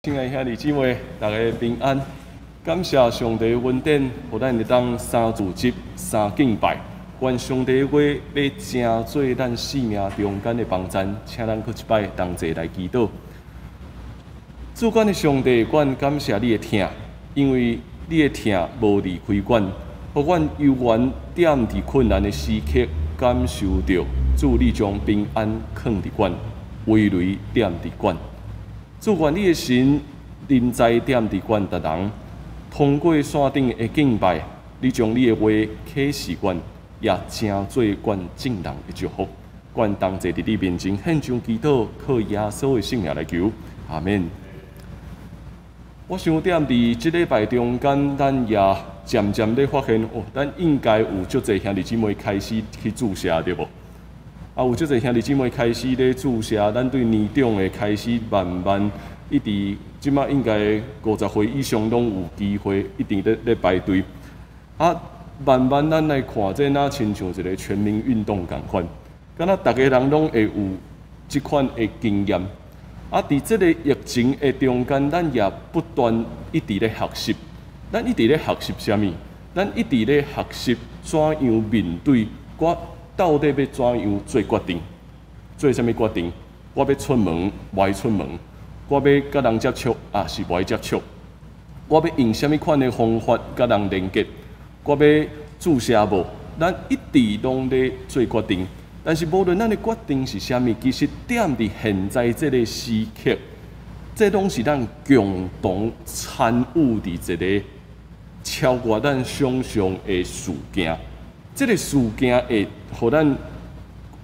親愛兄弟姊妹，大家平安。感謝上帝恩典，予咱會當三主日三敬拜。願上帝話欲成做咱生命中間的幫贊，請咱閣一擺同齊來祈禱。至懸的上帝，阮感謝你的疼，因為你的疼無離開阮，予阮猶原踮佇困難的時刻，感受著主你將平安囥佇阮，威雷踮佇阮。主，願你的神臨在踮佇阮逐人，通過線頂的敬拜，你將你的話啟示阮，也成做阮眾人的祝福。阮同齊佇你面前獻上祈禱，靠耶穌的聖名來求，阿們。我想踮佇這禮拜中間，咱也漸漸咧發現，哦，咱應該有足濟兄弟姊妹開始去注射，對無？啊，有足濟兄弟姊妹開始咧注射，咱對年長的開始慢慢一直，這馬應該50歲以上攏有機會，一直咧排隊。啊，慢慢咱來看，這若親像一個全民運動仝款，敢若逐个人攏會有這款的經驗。啊，佇這個疫情的中間，咱也不斷一直咧學習，咱一直咧學習啥物？咱一直咧學習怎樣面對我。到底欲怎樣做決定？做啥物決定？我欲出門，無愛出門？我欲佮人接觸，抑是無愛接觸？我欲用啥物款的方法佮人連結？我欲注射無？咱一直攏咧做決定。但是無論咱的決定是啥物，其實踮佇現在這个時刻，這攏是咱共同參與佇一个超過咱想象的事件。這个事件會予咱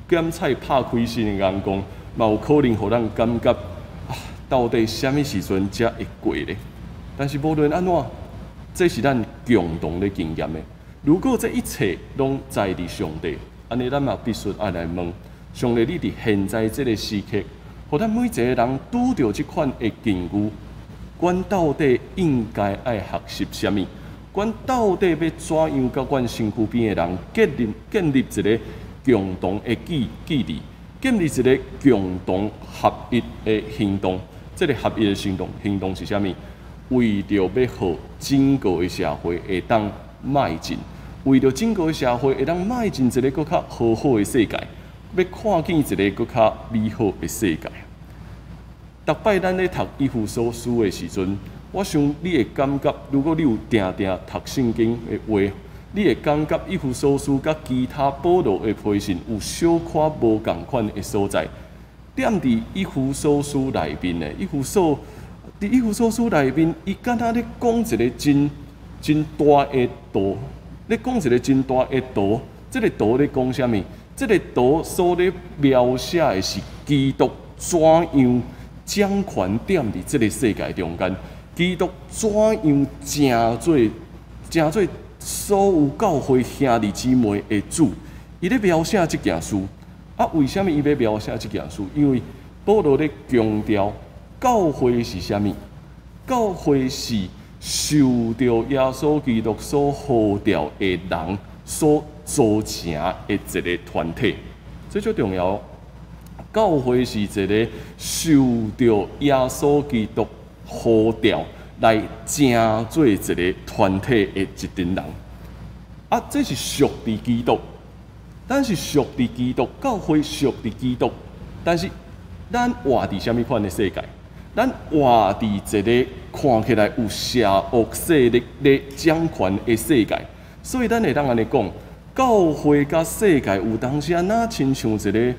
檢採拍開心的眼光，嘛有可能予咱感覺啊，到底啥物時陣才會過咧？但是無論按怎，這是咱共同咧經驗的。如果這一切攏在佇上帝，按呢咱嘛必須愛來問上帝：你佇現在這个時刻，予咱每一個人拄著這款的境遇，阮到底應該愛學習啥物？阮到底欲怎樣佮阮身軀邊的人建立一个共同的記憶，建立一个共同合一的行動？這个合一的行動是啥物？為著欲予整個的社會會當邁進，為著整個的社會會當邁進一个閣較和好的世界，欲看見一个閣較美好的世界。逐擺咱咧讀以弗所書的時陣，我想你會感覺，如果你有定定讀聖經的話，你會感覺以弗所書佮其他保羅的批信有小可無仝款的所在。踮佇以弗所書內面的以弗所，佇以弗所書內面，伊敢若咧講一个真真大的道，咧講一个真大的圖。這个圖咧講啥物？這个圖所咧描寫的是基督怎樣掌權踮佇這个世界中間。基督怎樣成做所有教會兄弟姊妹的主？伊咧描寫這件事。啊，為啥物伊欲描寫這件事？因為保羅咧強調教會是啥物？教會是受著耶穌基督所呼召的人所組成的一个團體，這足重要。教會是一个受著耶穌基督呼召來成做一个團體的一群人，啊，這是屬佇基督，咱是屬佇基督，教會屬佇基督，但是咱活佇啥物款的世界？咱活佇一个看起來有邪惡勢力咧掌權的世界，所以咱會當按呢講，教會佮世界有當時啊，若親像一个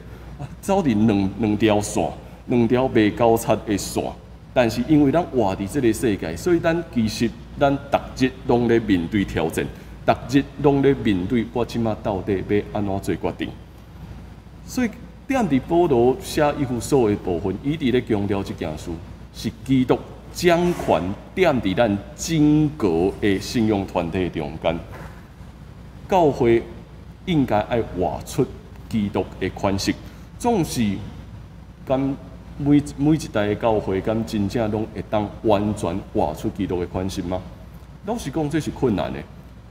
走佇兩條線，兩條袂交叉的線。但是因為咱活佇這个世界，所以咱其實咱逐日攏咧面對挑戰，逐日攏咧面對我這馬到底欲按怎做決定。所以踮佇保羅寫以弗所的部分，伊佇咧強調這件事，是基督掌權踮佇咱整個的信仰團體中間，教會應該愛活出基督的款式，總是敢每一代的教會，敢真正攏會當完全活出基督的款式嗎？老實講，這是困難的，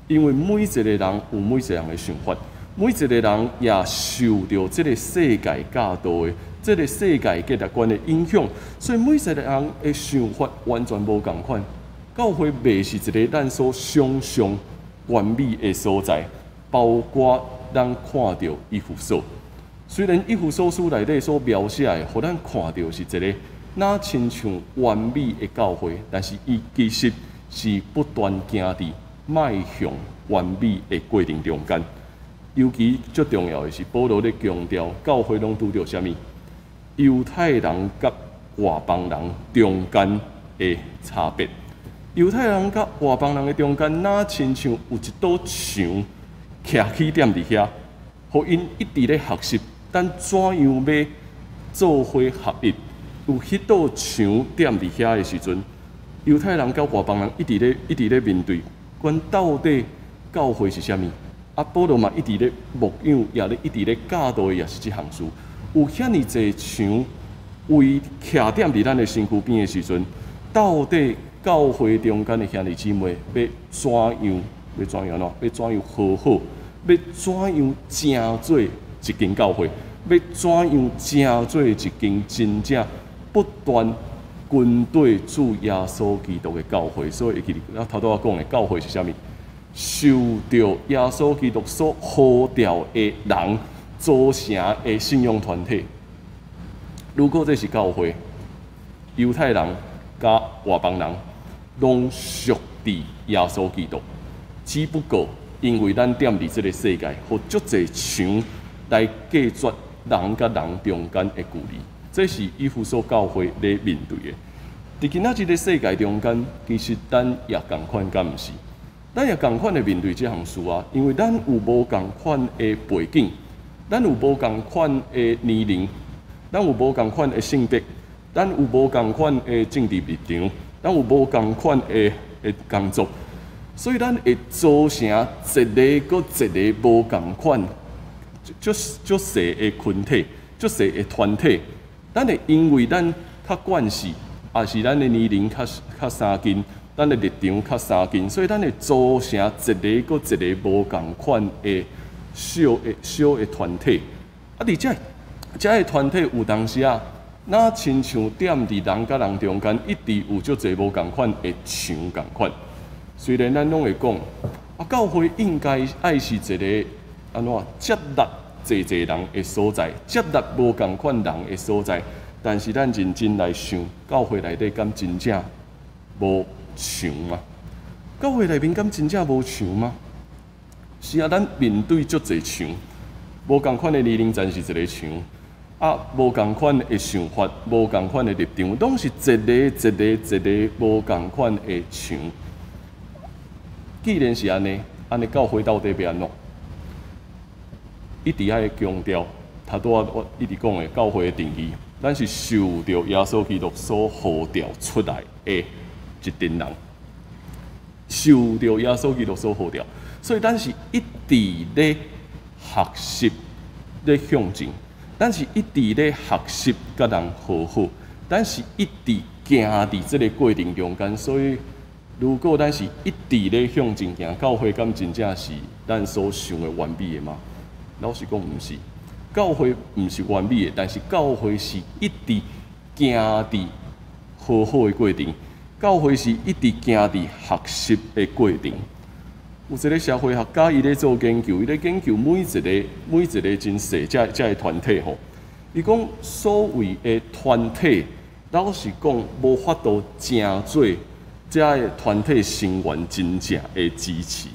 因為每一個人有每一個人的想法，每一个人也受著這个世界教導的這个世界價值觀的影響，所以每一个人的想法完全無仝款。教會袂是一個咱所想像完美的所在，包括咱看著以弗所。雖然以弗所書內底所描寫的，予咱看著是一个若親像完美的教會，但是伊其實是不斷行佇邁向完美的過程中間。尤其最重要的是，保羅咧強調教會攏拄著啥物？猶太人佮外邦人中間的差別。猶太人佮外邦人的中間，若親像有一堵牆徛起踮佇遐，予𪜶一直咧學習，咱怎樣欲做伙合一？有彼堵牆踮佇遐的時陣，猶太人佮外邦人一直咧面對，阮到底教會是啥物？啊，保羅嘛一直咧牧養，也咧一直咧教導的，也是這項事。有遐爾濟牆圍徛踮佇咱的身軀邊的時陣，到底教會中間的兄弟姊妹欲怎樣？欲怎樣喏？欲怎樣和好？欲怎樣成做一間教會？欲怎樣成做一間真正不斷跟綴主耶穌基督的教會？所以會記得我頭拄仔講的教會是啥物？受著耶穌基督所呼召的人組成的信仰團體。如果這是教會，猶太人佮外邦人攏屬佇耶穌基督，只不過因為咱踮佇這个世界，予足濟牆來隔絕人佮人中間的距離，這是以弗所教會咧面對的。佇今仔這个世界中間，其實咱也仝款，敢毋是？咱也仝款的面對這項事啊，因為咱有無仝款的背景，咱有無仝款的年齡，咱有無仝款的性別，咱有無仝款的政治立場，咱有無仝款的工作，所以咱會組成一个閣一个無仝款、足足細的群體、足細的團體。咱會因為咱較慣勢，抑是咱的年齡較相近，咱的立場較相近，所以咱會組成一个閣一个無仝款的小的團體。啊，佇這个團體有當時啊，若親像踮佇人佮人中間，一直有足濟無仝款的牆仝款。雖然咱攏會講，啊，教會應該愛是一个按怎接納濟濟人的所在，接納無仝款人的所在。但是咱認真來想，教會內底敢真正無牆嗎？教會內面敢真正無牆嗎？是啊，咱面對足濟牆，無仝款的年齡層是一个牆，啊，無仝款的想法，無仝款的立場，攏是一个一个一个無仝款的牆。既然是按呢，按呢教會到底欲按怎？一直愛強調，頭拄仔我一直講的教會的定義，咱是受著耶穌基督所呼召出來的一群人，受著耶穌基督所呼召，所以咱是一直咧學習咧向前，咱是一直咧學習佮人和好，咱是一直行佇這个過程中間，所以如果咱是一直咧向前行，教會敢真正是咱所想的完美的嗎？老實講，毋是。教會毋是完美的，但是教會是一直行佇和好的過程，教會是一直行佇學習的過程。有一个社會學家，伊咧做研究，伊咧研究每一个真細這个團體吼。伊講所謂的團體，老實講無法度成做這个團體成員真正的支持。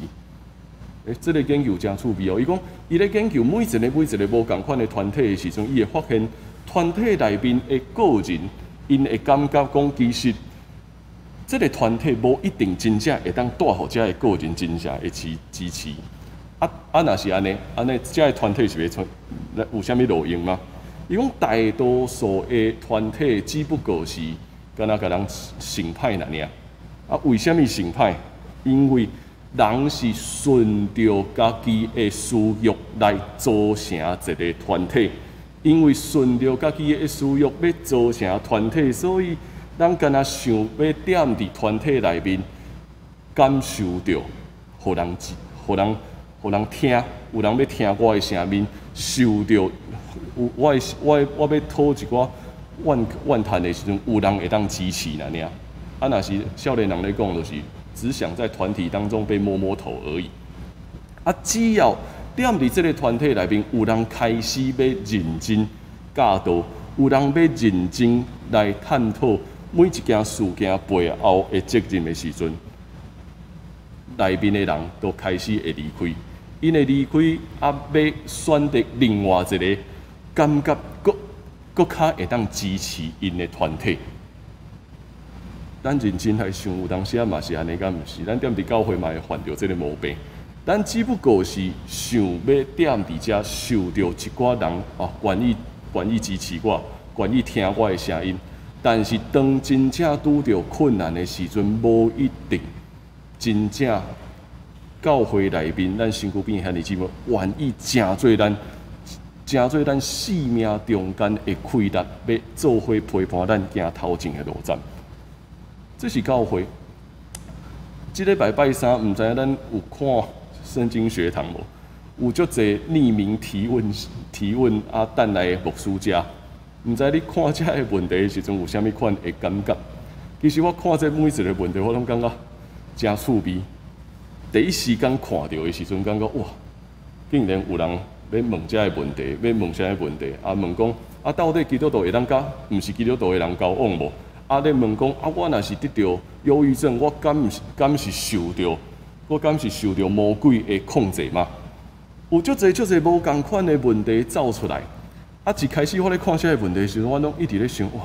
欸，這个研究誠趣味哦。伊講，伊咧研究每一个無仝款的團體的時陣，伊會發現團體內面的個人，𪜶會感覺講，其實這个團體無一定真正會當帶予這个個人真正的支持。啊啊，若是按呢，按呢，這个團體是欲出有啥物路用嗎？伊講大多數的團體只不過是敢若共人成歹爾。啊，為啥物成歹？因為人是順著家己的私欲來組成一个團體，因為順著家己的私欲欲組成團體，所以咱敢若想欲踮佇團體內面感受著，予人予人聽，有人欲聽我的聲音，受著有我的我我欲討一寡怨怨嘆的時陣，有人會當支持爾爾。啊，若是少年人咧講，就是只想在團體當中被摸摸頭而已。啊，只要踮佇這个團體內面有人開始欲認真教導，有人欲認真來探討每一件事件背後的責任的時陣，內面的人都開始會離開。𪜶會離開，啊，欲選擇另外一个感覺閣閣較會當支持𪜶的團體。咱認真來想，有當時仔嘛是按呢，敢毋是？咱踮佇教會嘛會犯著這个毛病。咱只不過是想欲踮佇遮受著一寡人哦，願意願意支持我，願意聽我的聲音。但是當真正拄著困難的時陣，無一定真正教會內面，咱身軀邊兄弟姊妹願意成做咱，成做咱生命中間的氣力，欲做伙陪伴咱行頭前的路程。這是教會。這禮拜拜三，毋知影咱有看聖經學堂無？有足濟匿名提問提問啊，等來牧師遮。毋知你看這个問題的時陣有啥物款的感覺？其實我看這每一个問題，我攏感覺誠趣味。第一時間看著的時陣，感覺哇，竟然有人欲問這个問題，欲問啥物問題？啊，問講啊，到底基督徒會當佮毋是基督徒的人交往無？啊，咧問講啊，我若是得著憂鬱症，我敢毋是敢是受著，我敢是受著魔鬼的控制嗎？有足濟足濟無仝款的問題走出來。啊，一開始我咧看這个問題的時陣，我攏一直咧想哇，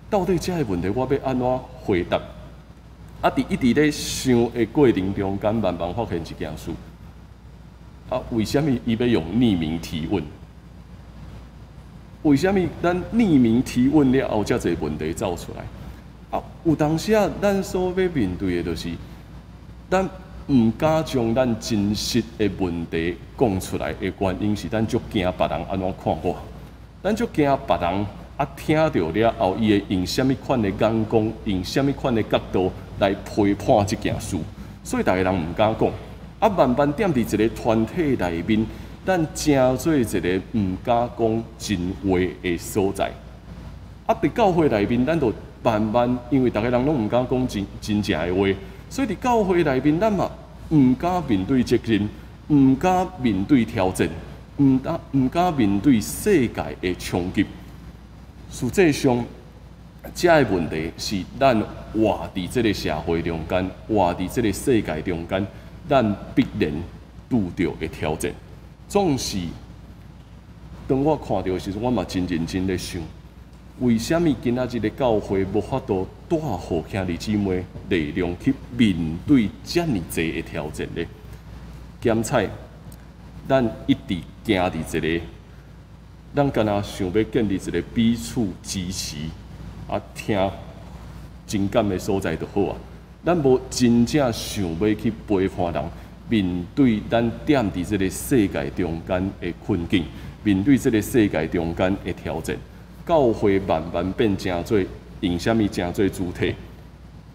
到底這个問題我欲按怎回答？啊，佇一直咧想的過程中間，慢慢發現一件事。啊，為啥物伊欲用匿名提問？為啥物咱匿名提問了後，遮濟問題走出來？啊，有當時啊，咱所欲面對的就是，咱毋敢將咱真實的問題講出來的原因是，咱足驚別人按怎看我，咱足驚別人啊聽著了後，伊會用啥物款的眼光，用啥物款的角度來批判這件事，所以逐个人毋敢講。啊，慢慢踮佇一个團體內面，咱成做一个毋敢講真話的所在。啊，佇教會內面，咱就慢慢因為逐个人攏毋敢講真真正的話，所以佇教會內面，咱嘛毋敢面對責任，毋敢面對挑戰，毋敢毋敢面對世界的衝擊。實際上，這个問題是咱活佇這个社會中間，活佇這个世界中間，咱必然拄著的挑戰。總是當我看著的時陣，我嘛真認真咧想，為啥物今仔日的教會無法度帶予兄弟姊妹力量去面對遮爾濟的挑戰呢？兼且，咱一直行佇一个，咱敢若想欲建立一个彼此支持啊，聽情感的所在就好啊。咱無真正想欲去陪伴人，面對咱踮佇這个世界中間的困境，面對這个世界中間的挑戰，教會慢慢變成做用啥物成做主體，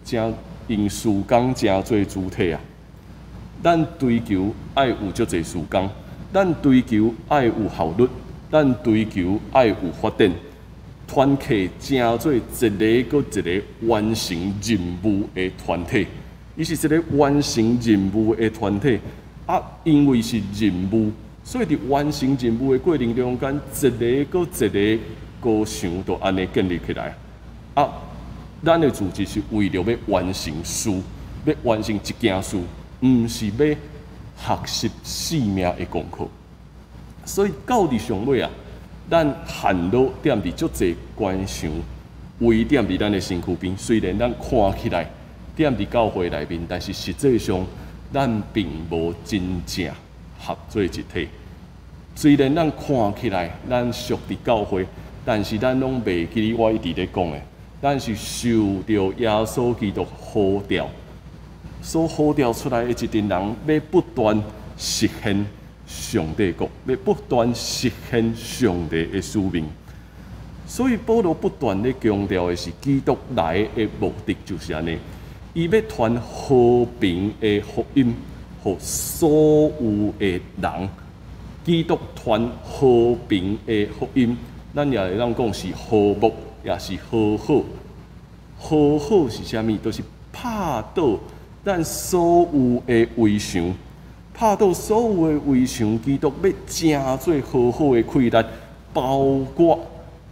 成用事工成做主體啊！咱追求愛有足濟事工，咱追求愛有效率，咱追求愛有發展，團契成做一个閣一个完成任務的團體。伊是一个完成任務的團體，啊，因為是任務，所以佇完成任務的過程中間，一个閣一个高牆就按呢建立起來。啊，咱的組織是為著欲完成事，欲完成一件事，毋是欲學習生命的功課。所以到佇上尾啊，咱陷落踮佇足濟關牆，圍踮佇咱的身軀邊。雖然咱看起來踮佇教會內面，但是實際上咱並無真正合做一體。雖然咱看起來咱屬佇教會，但是咱攏袂記得我一直咧講的，咱是受著耶穌基督呼召，所呼召出來的一群人，欲不斷實現上帝國，欲不斷實現上帝的使命。所以保羅不斷咧強調的是，基督來的目的就是按呢，伊欲傳和平的福音，予所有的人。基督傳和平的福音，咱也會當講是和睦，也是和好。和好是啥物？就是拍倒咱所有的圍牆，拍倒所有的圍牆。基督欲成做和好的氣力，包括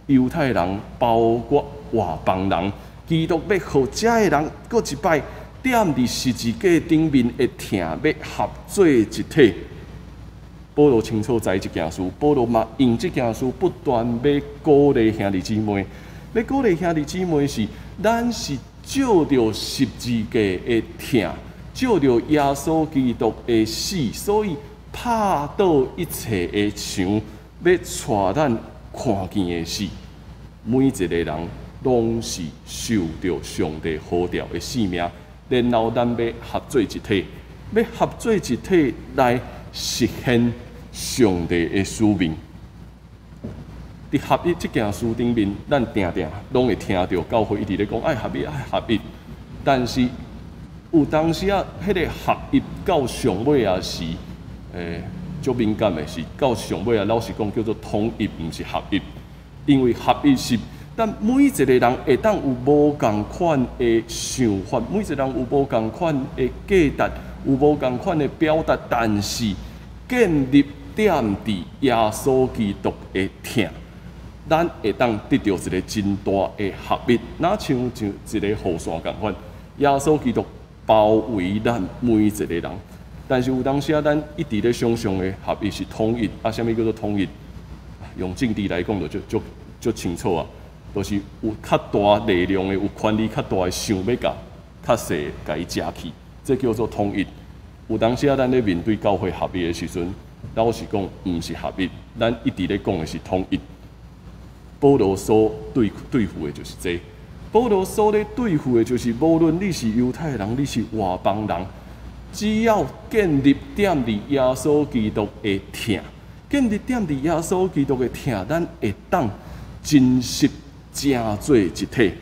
猶太人，包括外邦人。基督欲予遮的人，閣一擺踮佇十字架頂面的疼，欲合做一體。保羅清楚知這件事，保羅嘛用這件事不斷欲鼓勵兄弟姊妹，欲鼓勵兄弟姊妹是，咱是藉著十字架的疼，藉著耶穌基督的死，所以拍倒一切的牆，欲帶咱看見的是，每一個人攏是受著上帝呼召的性命，然後咱欲合做一體，欲合做一體來實現上帝的使命。佇合一這件事頂面，咱定定攏會聽著教會一直咧講愛合一，愛合一。但是有當時仔，彼個合一到上尾也是，足敏感的是，到上尾啊，老實講叫做統一，毋是合一。因為合一是，咱每一個人會當有無仝款的想法，每一個人有無仝款的價值，有無仝款的表達，但是建立踮佇耶穌基督的疼，咱會當得著一個真大的合一，若像像一個雨傘仝款，耶穌基督包圍咱每一個人。但是有當時仔，咱一直咧想像的合一是統一，啊，啥物叫做統一？用政治來講就足足足清楚啊，就是有較大力量的、有權力較大的，想欲共較細共伊食去，這叫做統一。有當時仔，咱咧面對教會合一的時陣，老實講，毋是合一，咱一直咧講的是統一。保羅所對付的就是這個，保羅所咧對付的就是，無論你是猶太人，你是外邦人，只要建立踮佇耶穌基督的疼，建立踮佇耶穌基督的疼，咱會當真實成做一體，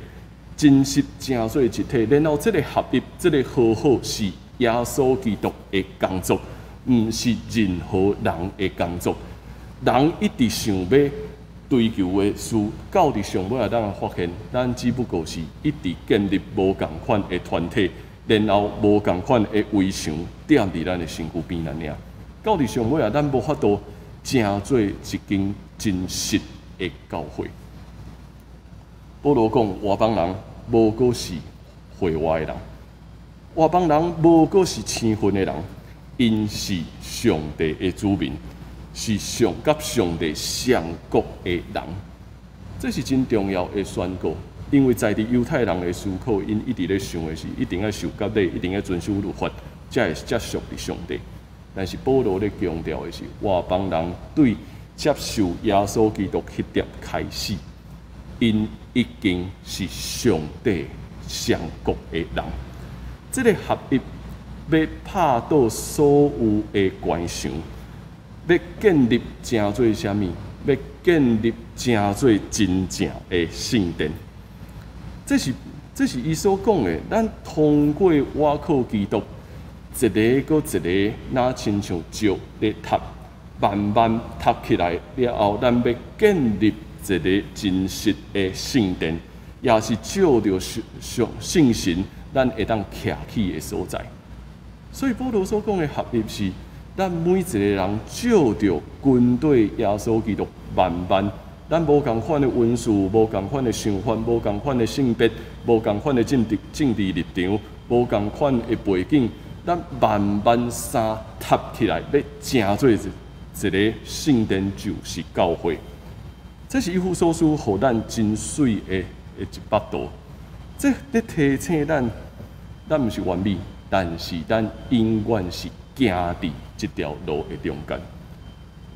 真實成做一體。然後這個合一，這個和好是耶穌基督的工作，毋是任何人的工作。人一直想欲追求的事，到佇上尾仔，咱會發現，咱只不過是一直建立無仝款的團體，然後無仝款的圍牆踮佇咱的身軀邊仔爾。到佇上尾仔，咱無法度成做一間真實的教會。保羅講，外邦人無閣是會外的人，外邦人無閣是生分的人，𪜶是上帝的子民，是上佮上帝相國的人。這是真重要的宣告，因為在佇猶太人的思考，𪜶一直咧想的是，一定愛受割禮，一定愛遵守律法，才會才屬佇上帝。但是保羅咧強調的是，外邦人對接受耶穌基督彼點開始，𪜶已經是上帝相國的人。這個合一欲拍倒所有的關牆，欲建立成做啥物？欲建立成做真正的聖殿。這是伊所講的。咱通過倚靠基督，一个閣一個，若親像石咧疊，慢慢疊起來了後，咱欲建立一個真實的聖殿，也是藉著上聖神，咱會當徛起的所在。所以保羅所講的合一是，咱每一個人藉著跟綴耶穌基督，慢慢，咱無仝款的恩賜，無仝款的想法，無仝款的性別，無仝款的政治立場，無仝款的背景，咱慢慢相疊起來，欲成做一個聖殿，就是教會。這是以弗所書予咱真媠的一幅圖。這咧提醒咱，咱毋是完美，但是咱永遠是行佇這條路的中間。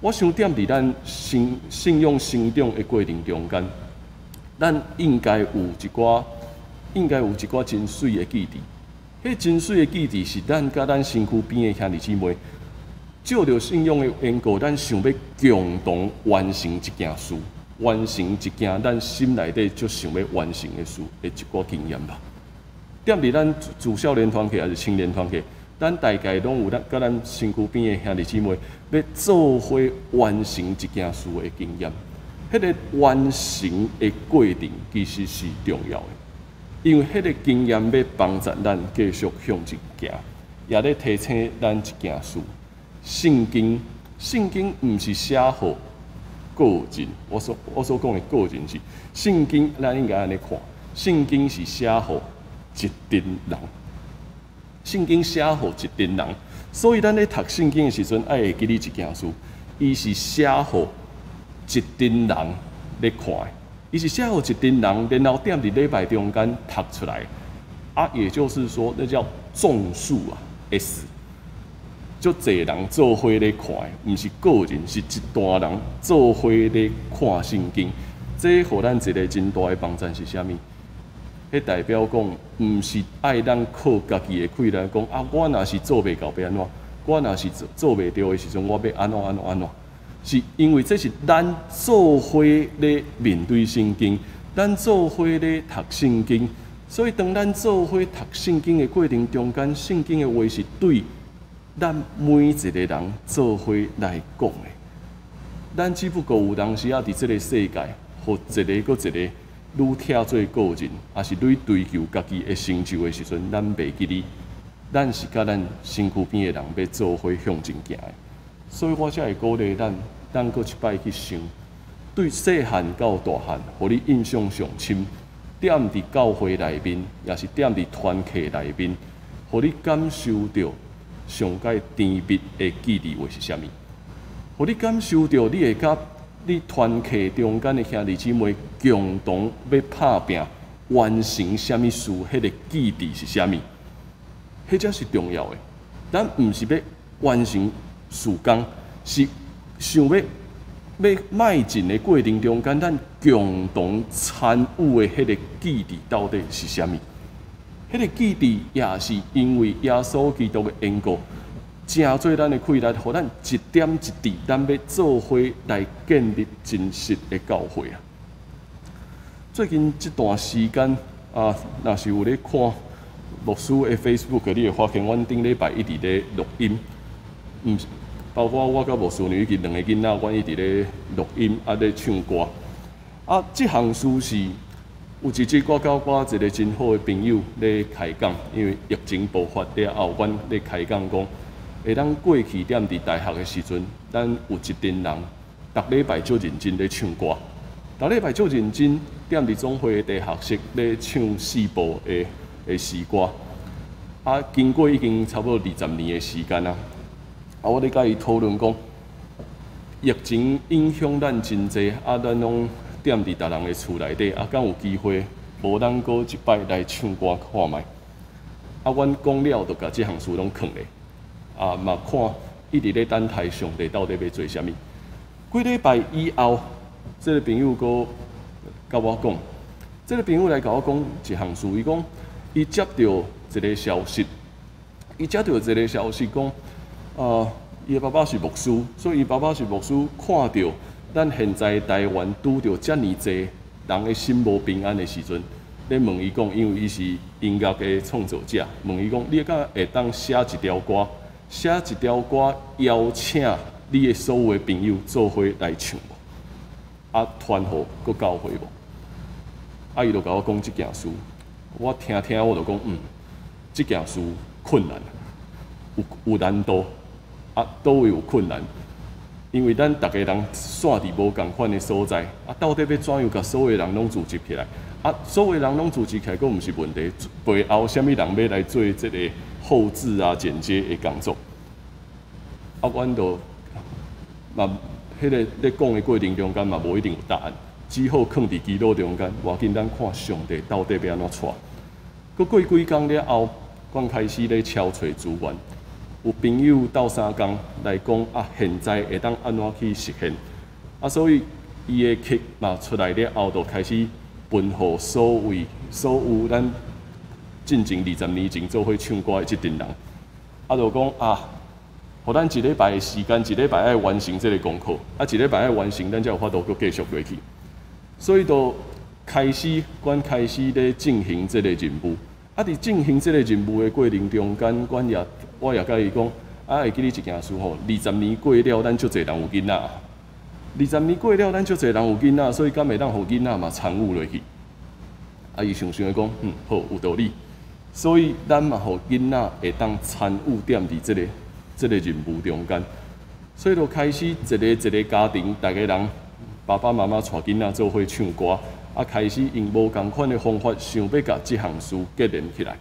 我想踮佇咱信仰成長的過程中間，咱應該有一寡真媠的記憶。彼真媠的記憶是咱佮咱身軀邊的兄弟姊妹，藉著信仰的緣故，咱想欲共同完成一件事，完成一件咱心內底足想欲完成的事的一寡經驗吧。踮佇咱自少年團契抑是青年團契，咱大概攏有咱佮咱身軀邊的兄弟姊妹，欲做伙完成一件事的經驗。彼個完成的過程其實是重要的，因為彼個經驗欲幫助咱繼續向前行，也咧提醒咱一件事：聖經，聖經毋是寫予個人。我所講的個人是聖經，咱應該按呢看，聖經是寫予一陣人。聖經寫予一陣人，所以咱咧讀聖經的時陣，愛會記得一件事，伊是寫予一陣人咧看的，伊是寫予一陣人，然後踮佇禮拜中間讀出來。啊，也就是說，那叫眾數啊，S，足濟人做伙咧看的，毋是個人，是一大人做伙咧看聖經。這予咱一個真大的幫助是啥物？彼代表講，毋是愛咱靠家己的氣力講啊，我若是做袂到，欲按怎？我若是做袂著的時陣，我欲按怎按怎按怎？是因為這是咱做伙咧面對聖經，咱做伙咧讀聖經，所以當咱做伙讀聖經的過程中間，聖經的話是對咱每一個人做伙來講的。咱只不過有當時仔佇這個世界，予一个閣一个愈拆做個人，抑是愈追求家己的成就的時陣，咱袂記得，咱是佮咱身軀邊的人欲做伙向前行的。所以我才會鼓勵咱，咱閣一擺去想，對細漢到大漢，予你印象上深，踮佇教會內面，抑是踮佇團契內面，予你感受著上蓋甜蜜的記憶話是啥物？予你感受著你會佮你團契中間的兄弟姊妹共同欲拍拚完成啥物事，彼個記憶是啥物？彼才是重要的。咱毋是欲完成事工，是想欲欲邁進的過程中間，咱共同參與的彼個記憶到底是啥物？彼個記憶也是因為耶穌基督的緣故，成做咱的氣力，予咱一點一滴，咱欲做伙來建立真實的教會啊！最近這段時間啊，若是有咧看牧師的 Facebook，你會發現阮頂禮拜一直咧錄音，毋是包括我佮牧師娘以及兩个囡仔，阮一直咧錄音啊，咧唱歌。啊，這項事是有一日我佮我一個真好的朋友咧開講，因為疫情爆發了後，阮咧開講講，會當過去踮佇大學的時陣，咱有一陣人，逐禮拜足認真咧唱歌，逐禮拜足認真踮佇總會的地下室咧唱四部的詩歌。啊，經過已經差不多20年的時間啊，啊，我咧佮伊討論講，疫情影響咱真濟，啊，咱攏踮佇逐人的厝內底，啊，敢有機會無咱閣一擺來唱歌看覓？啊，阮講了，就共這項事攏囥咧。啊，嘛看一直咧等待上帝到底欲做啥物。幾禮拜以後，這個朋友閣佮我講，這個朋友來共我講一項事，伊講伊接著一個消息，伊接著一個消息講，啊，伊的爸爸是牧師，所以伊爸爸是牧師，看著咱現在台灣拄著遮爾濟人的心無平安的時陣，咧問伊講，因為伊是音樂的創作者，問伊講，你敢會當寫一條歌？寫一條歌邀請你的所有的朋友做伙來唱無？啊，傳予閣教會無？啊，伊就共我講這件事，我聽聽我就講，嗯，這件事困難，有難度，啊，佗位有困難？因為咱逐个人散佇無仝款的所在，啊，到底欲怎樣共所有人攏聚集起來？啊，所有人攏聚集起來，閣毋是問題。背後啥物人欲來做這个後製啊、剪接的工作？啊，阮就嘛，彼個咧講的過程中間嘛，無一定有答案，只好囥佇祈禱中間。無要緊，咱看上帝到底欲按怎帶。閣過幾工了後，阮開始咧敲揣資源，有朋友鬥相共來講啊，現在會當按怎去實現？啊，所以伊的曲嘛出來了後，就開始分予所有咱進前20年前做伙唱歌的這陣人。啊，就講啊，予咱一禮拜的時間，一禮拜愛完成這个功課，啊，一禮拜愛完成，咱才有法度閣繼續落去。所以就開始，阮開始咧進行這个任務。啊，佇進行這个任務的過程中間，阮也我也佮伊講，啊，會記得一件事吼，二十年過了，咱足濟人有囡仔。二十年過了，咱足濟人有囡仔，所以敢會當予囡仔嘛參與落去？啊，伊想想講，嗯，好，有道理。所以咱嘛，予囡仔會當參與踮佇這个任務中間。所以就開始一个一个家庭，逐家人爸爸媽媽帶囡仔做伙唱歌，啊，開始用無仝款的方法，想欲共這項事結連起來。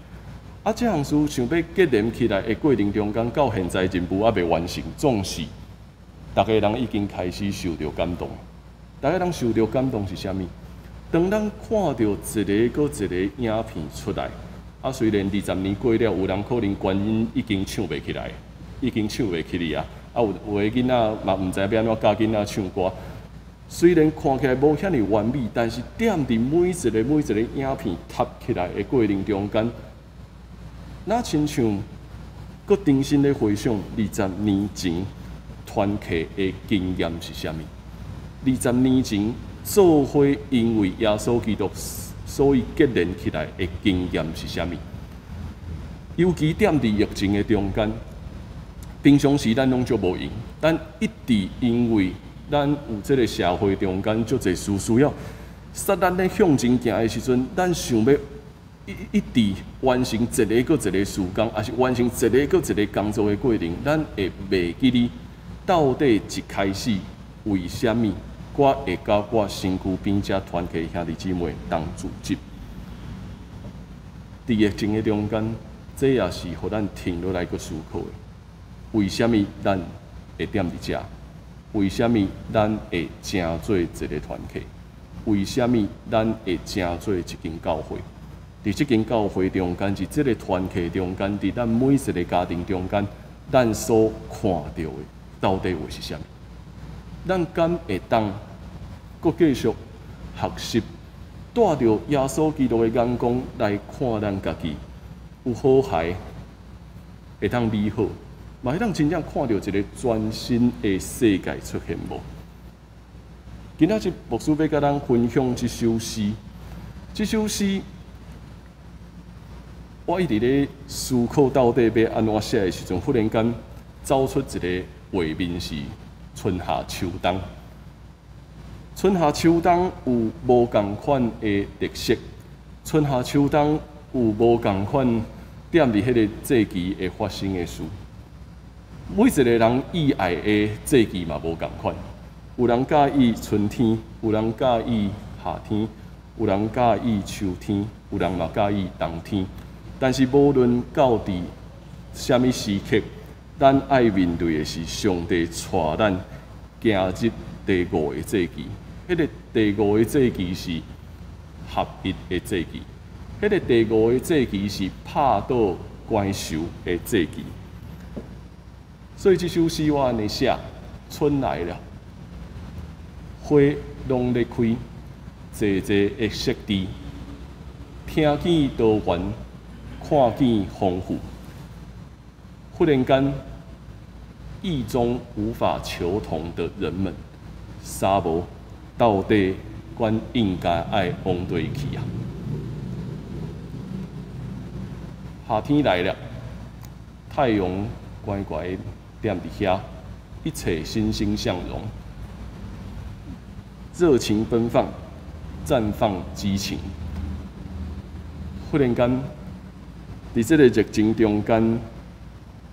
啊，這項事想欲結連起來的過程中間，到現在任務猶未完成，總是逐家人已經開始受著感動。逐家人受著感動是啥物？當咱看著一个閣一个影片出來，啊，雖然二十年過了，有人可能原音已經唱袂起來，已經唱袂起去啊。啊，有有的囡仔嘛毋知欲按怎教囡仔唱歌。雖然看起來無遐爾完美，但是踮佇每一个每一个影片貼起來的過程中間，若親像閣重新咧回想二十年前團契的經驗是啥物？二十年前做伙因為耶穌基督所以結連起來的經驗是啥物？尤其踮佇疫情的中間，平常時咱攏足無閒，咱一直因為咱有這个社會中間足濟事需要，使咱咧向前行的時陣，咱想欲一直完成一个閣一个事工，抑是完成一个閣一個工作的過程，咱會袂記得到底一開始為啥物我會佮我身軀邊遮團契兄弟姊妹同組織。佇疫情的中間，這也是予咱停落來閣思考的。為啥物咱會踮佇遮？為啥物咱會成做一个團契？為啥物咱會成做一間教會？佇這間教會中間，佇這个團契中間，佇咱每一个家庭中間，咱所看著的到底會是啥物？咱敢會當閣繼續學習，帶著耶穌基督的眼光來看咱家己，有好孩會當美好，嘛會當真正看著一个全新的世界出現無？今仔日牧師欲佮咱分享這首詩，這首詩我一直咧思考到底欲按怎寫的時陣，忽然間走出一个畫面是春夏秋冬。春夏秋冬有無仝款的特色，春夏秋冬有無仝款踮佇彼个節期會發生的事。每一个人喜愛的節期嘛無仝款，有人佮意春天，有人佮意夏天，有人佮意秋天，有人嘛佮意冬天。但是無論到佇啥物時刻，咱愛面對的是上帝帶咱行入第五个節期。彼个第五個節期是合一的節期，彼个第五个節期是拍倒關仇的節期。所以這首詩我按呢寫：春來了，花攏咧開，濟濟的色緻，聽見多元，看見豐富。忽然間，意中無法求同的人們，三無到底，阮應該愛往佗去啊？夏天來了，太陽懸懸踮佇遐，一切欣欣向榮，熱情奔放，綻放激情。忽然間，佇這个熱情中間，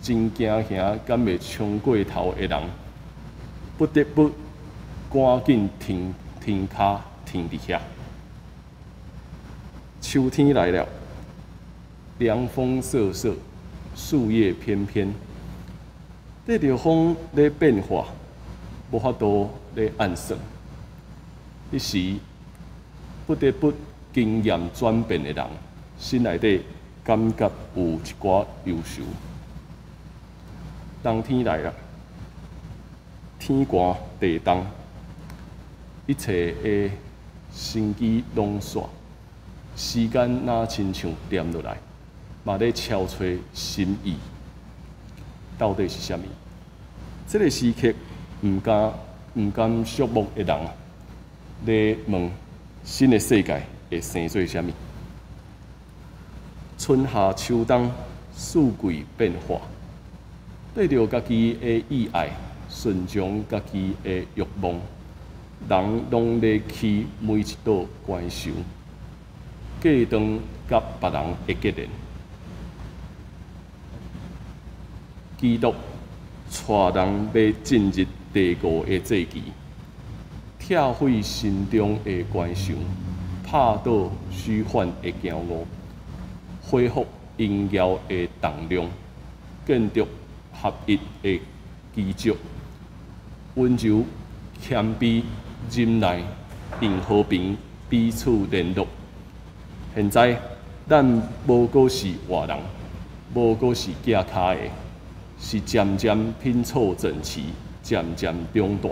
真驚嚇，敢會衝過頭的人，不得不趕緊停停跤停佇遐。秋天來了，涼風瑟瑟，樹葉翩翩，綴著風咧變化，無法度咧按算。彼時不得不經驗轉變的人，心內底感覺有一寡憂愁。冬天來了，天寒地凍，一切的生機攏煞，時間若親像恬落來，嘛咧敲揣心意，到底是啥物？這个時刻，毋甘寂寞的人啊，咧問新的世界會生做啥物？春夏秋冬，四季變化，對著家己的意愛，順從家己的慾望，人攏咧起每一道關牆，隔斷佮別人的結連。基督帶人欲進入第五个祭期，拆毀心中的關牆，拍倒虛幻的驕傲，恢復榮耀的重量，建築合一的基石，溫柔、謙卑、忍耐，用和平彼此聯絡。現在咱無閣是外人，無閣是寄跤的，是漸漸拼湊整齊，漸漸長大。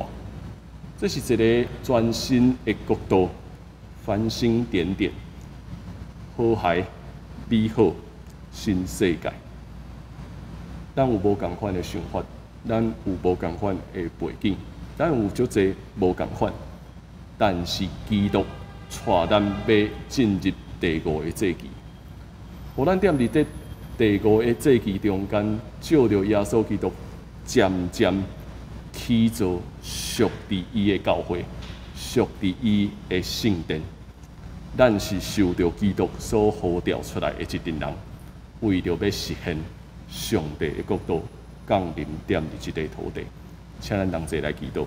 這是一个全新的國度，繁星點點，和諧美好新世界。咱有無仝款的想法，咱有無仝款的背景，咱有足濟無仝款，但是基督帶咱欲進入第五个祭期，予咱踮佇這第五个祭期中間，照著耶穌基督漸漸起造屬佇伊的教會，屬佇伊的聖殿。咱是受著基督所呼召出來的一陣人，為著欲實現上帝的國度降臨踮佇這塊土地，請咱同齊來祈禱。